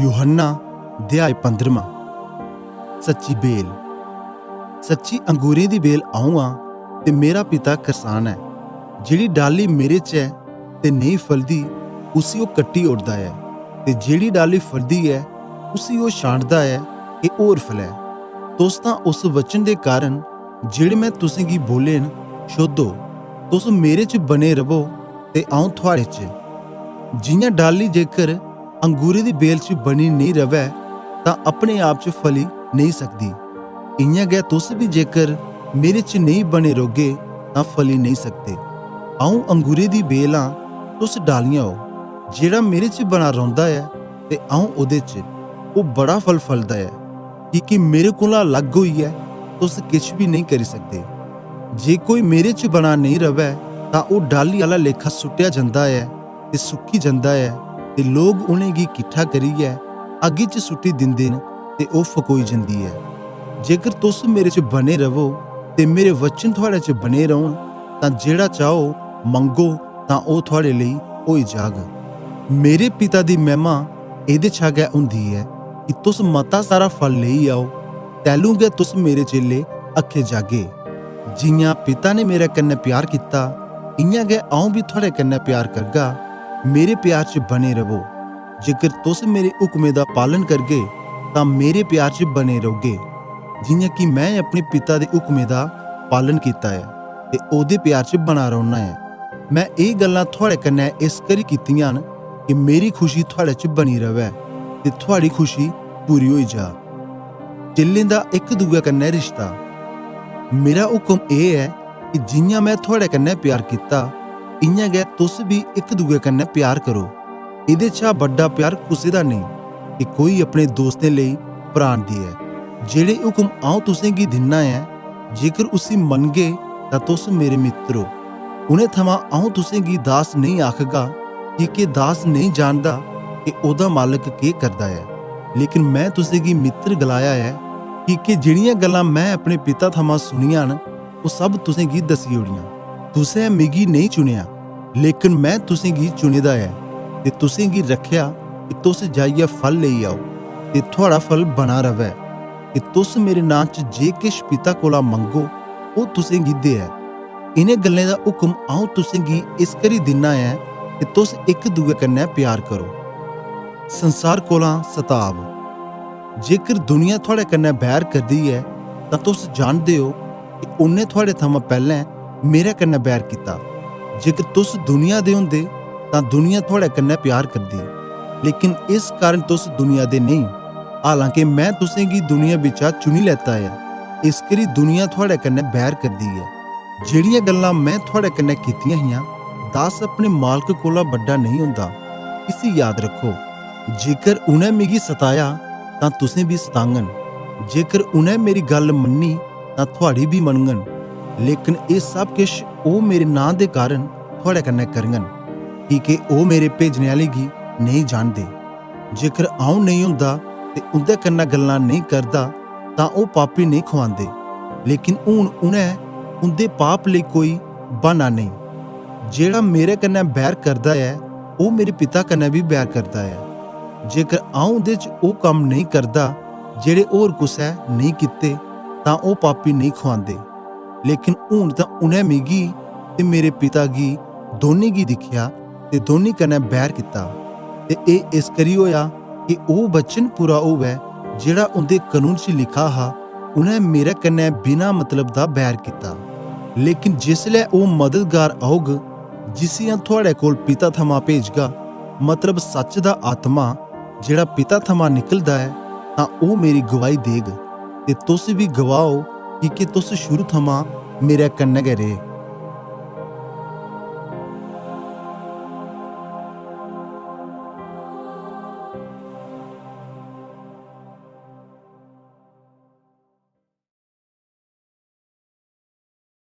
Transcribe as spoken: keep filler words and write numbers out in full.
यूहन्ना अध्याय पन्द्रमां। सच्ची बेल। सच्ची अंगूरें दी बेल आऊँ आं, ते मेरा पिता करसान ऐ। जेड़ी डाली मेरे च ऐ ते नेई फलदी, उसी ओ कट्टी ओड़दा ऐ, ते जेड़ी डाली फलदी ऐ, उसी ओ छांटदा ऐ कि होर फलै। तुस तां उस वचन दे कारण जेड़े मैं तुसेंगी बोले न, शुद्ध ओ। तुस मेरे च बने रवो ते आऊँ थुआड़े च। जियां डाली जेकर अंगूरें दी बेल च बनी नेई रवै, तां अपने आप च फली नेई सकदी। इयां गै तुस भी जेकर मेरे च नेई बने रौगे, तां फली नेई सकदे। आऊँ अंगूरें दी बेल आं, तुस डालियां ओ। जेड़ा मेरे च बना रौंदा ऐ ते आऊँ ओदे च, ओ बड़ा फल फलदा ऐ, किके मेरे कोलां अलग ओईयै तुस केछ भी नेई करी सकदे। जे कोई मेरे च बना नेई रवै, तां ओ डाली आला लेखा सुट्टया जंदा ऐ ते सुक्की जंदा ऐ, ते लोग उनेंगी किट्ठा करियै अग्गी च सुट्टी दिंदे न, ते ओ फकोई जंदी ऐ। जेकर तुस मेरे च बने रवो ते मेरे वचन थुआड़े च बने रौहन, तां जेड़ा चाहो, मंगो, तां ओ थुआड़े लेई ओई जाग। मेरे पिता दी मैमा एदे छा गै हुंदी ऐ कि तुस मता सारा फल लेई आओ, तैलूं गै तुस मेरे चेले आखे जागे। जियां पिता ने मेरे कन्ने प्यार कित्ता, इयां गै आऊँ भी थुआड़े कन्ने प्यार करगा। मेरे प्यार च बने रवो। जेकर तुस मेरे हुकमें दा पालन करगे, तां मेरे प्यार च बने रौगे, जियां कि मैं अपने पिता दे हुकमें दा पालन कित्ता ऐ ते ओदे प्यार च बना रौना ऐ। मैं ए गल्लां थुआड़े कन्ने एसकरी कित्तियां न कि मेरी खुशी थुआड़े च बनी रवै ते थुआड़ी खुशी पूरी ओई जा। चेलें दा एक दुए कन्ने रिश्ता। मेरा हुक्म ए ऐ कि जियां मैं थुआड़े कन्ने प्यार कित्ता, इयां गै तुस भी एक दुए कन्ने प्यार करो। एदे छा बड्डा प्यार कुसे दा नेई कि कोई अपने दोस्तें लेई प्राण दियै। जेड़े हुक्म आऊँ तुसेंगी दिना ऐ, जेकर उसी मनगे, तां तुस मेरे मित्र ओ। उनै थमां आऊँ तुसेंगी दास नेई आखगा, किके दास नेई जानदा कि ओदा मालक के करदा ऐ। लेकन मैं तुसेंगी मित्र गलाया ऐ, किके जेड़ीयां गल्लां मैं अपने पिता थमां सुनीयां न, ओ सब तुसेंगी दसी ओड़ीयां। तुसें मिगी नेई चुनया, लेकन मैं तुसेंगी चुने दा ऐ, ते तुसेंगी रखया कि तुस जाईयै फल लेई आओ, ते थुआड़ा फल बना रवै, कि तुस मेरे नां च जे किश पिता कोलां मंगो, ओ तुसेंगी देऐ। इनें गल्लें दा हुक्म आऊँ तुसेंगी एसकरी दिना ऐ कि तुस एक दुए कन्ने प्यार करो। संसार कोलां सताव। जेकर दुनिया थुआड़े कन्ने बैर करदी ऐ, तां तुस जानदे ओ कि ओनें थुआड़े थमां पैलैं मेरे कन्ने बैर कित्ता। जेकर तुस दुनिया दे ओदे, तां दुनिया थुआड़े कन्ने प्यार करदी, लेकन इस कारण तुस दुनिया दे नेई, हालांकि मैं तुसेंगी दुनिया बिचा चुनी लेता ऐ, एसकरी दुनिया थुआड़े कन्ने बैर करदी ऐ। जेड़ीयां गल्लां मैं थुआड़े कन्ने कित्तियां हियां, दास अपने मालक कोलां बड्डा नेई ओंदा। इसी याद रखो, जेकर उनै मिगी सताया, तां तुसें भी सतांगन। जेकर उनै मेरी गल्ल मन्नी, तां थुआड़ी भी मनगन। लेकन ए सब किश ओ मेरे नां दे कारण थुआड़े कन्ने करगन, किके ओ मेरे भेजने आले गी नेई जानदे। जेकर आऊँ नेई ओंदा ते उन्दे कन्ने गल्लां नेई करदा, तां ओ पापी नेई खुआंदे। लेकन हुन उनै उन्दे पाप लेई कोई बहाना नेई। जेड़ा मेरे कन्ने बैर करदा ऐ, ओ मेरे पिता कन्ने भी बैर करदा ऐ। जेकर आऊँ उन्दे च ओ कम नेई करदा, जेड़े होर कुसे नेई कित्ते, तां ओ पापी नेई खुआंदे। लेकन हुन तां उनै मिगी ते मेरे पिता गी, दोन्नी गी दिखया ते दोन्नी कन्ने बैर कित्ता। ते ए एसकरी ओया के ओ वचन पूरा ओवै, जेड़ा उन्दे कनून च लिखा हा, उनै मेरे कन्ने बिना मतलब दा बैर कित्ता। लेकन जेसलै ओ मददगार औग, जिसी आऊँ थुआड़े कोल पिता थमां भेजगा, मतलब सच दा आत्मा, जेड़ा पिता थमां निकलदा ऐ, तां ओ मेरी गवाही देग। ते तुस भी गवाह ओ, किके तुस शुरू थमां मेरे कन्ने गै रे।